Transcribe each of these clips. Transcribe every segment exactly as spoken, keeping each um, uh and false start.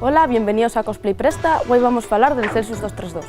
Hola, bienvenidos a Cosplay Presta. Güei vamos falar del Celsius dos tres dos.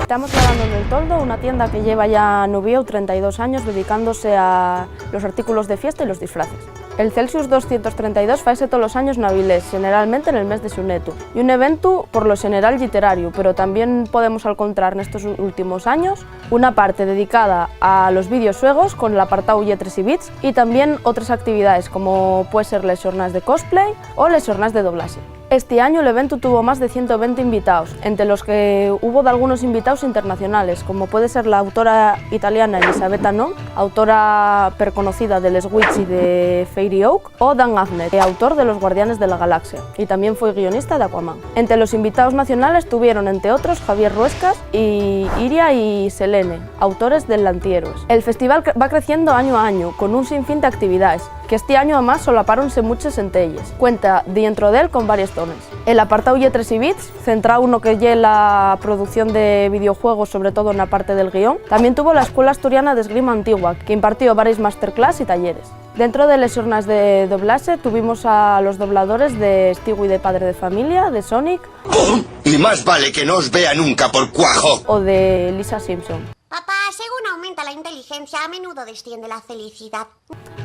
Estamos grabando nel Toldo, una tienda que lleva ya en Uviéu trenta y dos años dedicándose a los artículos de fiesta y los disfraces. El Celsius doscientos trenta y dos faise tolos años n'Avilés, xeneralmente nel mes de xunetu. Ye un eventu, por lo xeneral, lliterariu, pero tamién podemos alcontrar nestos ú-, últimos años una parte dedicada a los videoxuegos con l'apartáu Lletres y Bits, y tamién otres actividaes, como pue ser les xornaes de cosplay o les xornaes de doblaxe. Esti añu l'eventu tuvo más de ciento venti invitaos, ente los que hubo dalgunos invitaos internacionales, como puede ser la autora italiana Elisabetta Non, autora perconocida de Les Witch y de Fairy Oak, o Dan Abnett, autor de Los Guardianes de la Galaxia, y tamién foi guionista de Aquaman. Ente los invitaos nacionales tuvieron, ente otros, Javier Ruescas y Iria y Selene, autores del L'Antihéroes. El festival cre-, va creciendo añu a añu, con un sinfín d'actividaes, que esti añu, amás, solapáronse muches ente elles. Cuenta dientro d'él con varias zones. El apartáu Lletres y Bits, centráu no que ye la producción de videoxuegos, sobre todo na parte del guión, tamién tuvo la Escuela Asturiana d'Esgrima Antigua, que impartió varies masterclass y talleres. Dentro de les xornaes de doblaxe tuvimos a los dobladores de Stewie de Padre de Familia, de Sonic, ¡Bum! Y más vale que no os vea nunca por cuajo. O de Lisa Simpson. Papá, según aumenta la inteligencia, a menudo desciende la felicidad.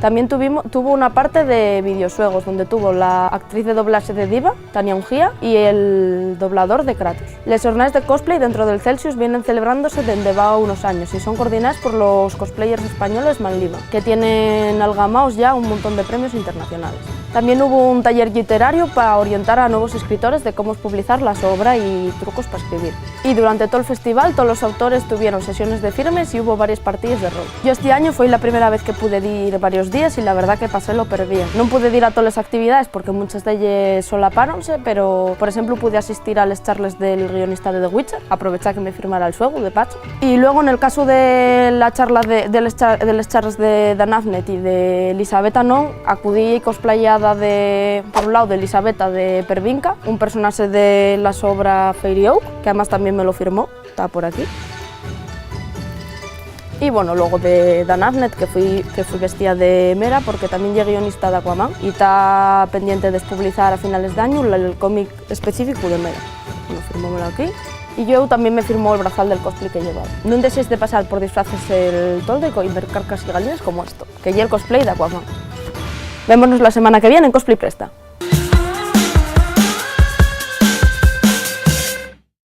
Tamién tuvimo-, tuvo una parte de videoxuegos, donde tuvo la actriz de doblaxe de Diva, Tania Ungía, y el doblador de Kratos. Les xornaes de cosplay dentro del Celsius vienen celebrándose dende va unos años y son coordinaes por los cosplayers españoles Manlima, que tienen algamaos ya un montón de premios internacionales. Tamién hubo un taller lliterariu pa orientar a nuevos escritores de cómo publizar la so obra y trucos pa escribir. Y durante tol festival, tolos autores tuvieron sesiones de firmes y hubo varias partíes de rol. Yo esti añu foi la primera vez que pude dir varios díes y la verdá que pasélo perbién. Nun pude dir a toles actividaes porque munches d'elles solapáronse, pero, por exemplu, pude asistir a les charles del guionista de The Witcher, aprovechá que me firmara el xuegu, de paso. Y luego, nel casu de la charla de, de les cha-, de les charles de Dan Abnett y de Elisabetta Non, acudí cosplayada de, por un lado, de Elisabetta de Pervinca, un personaxe de la so obra Fairy Oak, que además tamién me lo firmó, ta por aquí. Y, bueno, luego de Dan Abnett, que fui, que fui vestía de Mera, porque tamién ye guionista d'Aquaman y ta pendiente d'espublizar a finales d'añu el cómic específicu de Mera. Bueno, firmómelo aquí. Y yo tamién me firmó el brazal del cosplay que llevaba. Nun dexéis de pasar por Disfraces el Toldo y co-, y ver carcas y galines como esto, que ye el cosplay d'Aquaman. Vémonos la semana que viene en Cosplay Presta.